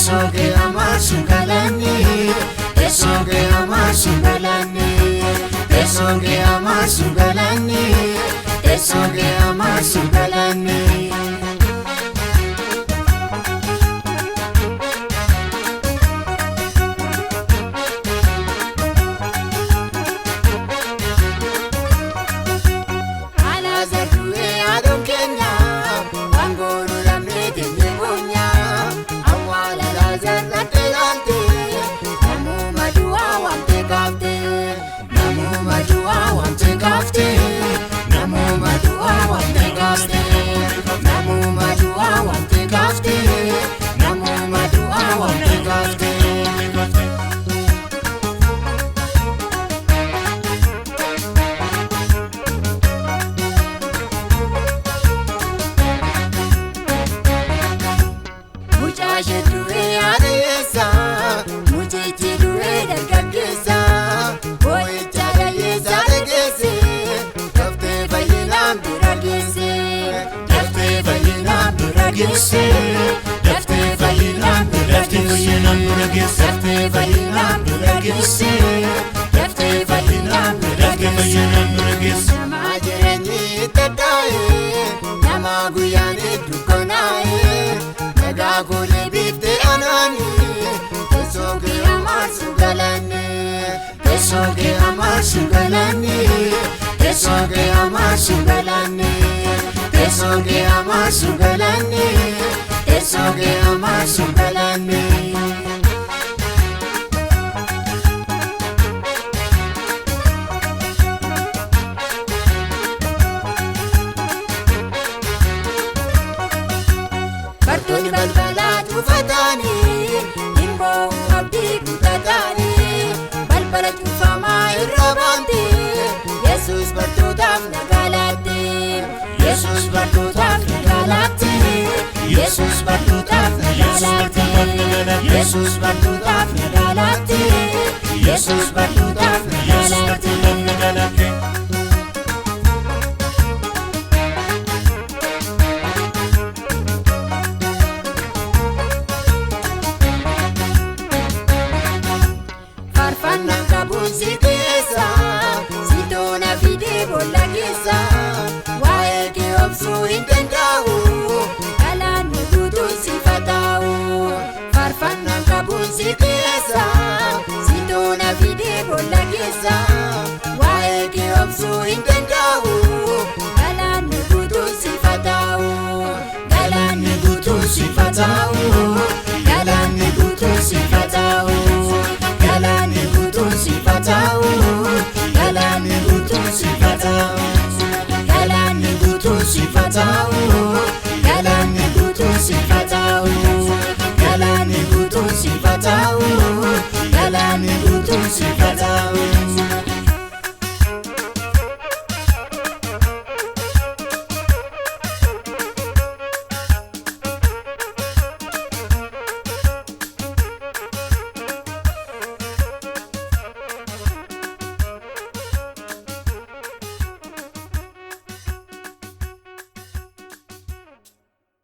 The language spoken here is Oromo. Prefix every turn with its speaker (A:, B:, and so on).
A: Teessoo kee amaarsu galanni, teessoo kee amaarsu galanni, teessoo kee amaarsu galanni, teessoo kee amaarsu galanni. Alaazar du'ee aduun keenya waan goonu lamne teenye boonyaa awwaala Alaazar dhaqxe laalte namuma du'aa waamte kaafte namuma du'aa waamte kaafte namuma du'aa waamte kaafte namuma du'aa waamte kaafte namuma du'aa waamte kaafte. Mucaa ishee du'ee haadha, mucichi du'ee dargaggeessa, boo'icha dhayyeessa dhageesse, daftee fayyinaan bira geesse, daftee fayyinaan bira geesse, daftee fayyinaan bira geesse, daftee fayyinaan bira geesse, daftee fayyinaan bira geesse. Nama jireenyi itti addaa'e, nama guyyaan itti dukkanaa'e. Nagaa koolee biiftee anaani, teessoo kee amaarsu galanne, teessoo kee amaarsu galanne, teessoo kee amaarsu galanne, teessoo kee amaarsu galanne, teessoo kee amaarsu galanne. Bartoonni balbala cufatanii hin boo'u abdii kutatanii balbala cufamaa irra baante Yesuus bartootaaf nagaa laatte Yesuus bartootaaf nagaa laatte Yesuus bartootaaf nagaa laatte Yesuus bartootaaf nagaa laatte Yesuus bartootaaf nagaa laatte. Faarfannaan qabuun si keessa, si toona fidee boolla keessa, waa'ee kee obsuu hin danda'u, galaanni guutuun si fataa'u. Faarfannaan qabuun si keessa, si toona fidee boolla keessa, waa'ee kee obsuu hin danda'u, galaanni guutuun si fataa'u. Galaanni guutuun si fataa'u, galaanni guutuun si fataa'u. Galaanni guutuun si fataa'u, galaanni guutuun si fataa'u, galaanni guutuun si fataa'u, galaanni guutuun si fataa'u, galaanni guutuun si fataa'u, galaanni guutuun si fataa'u.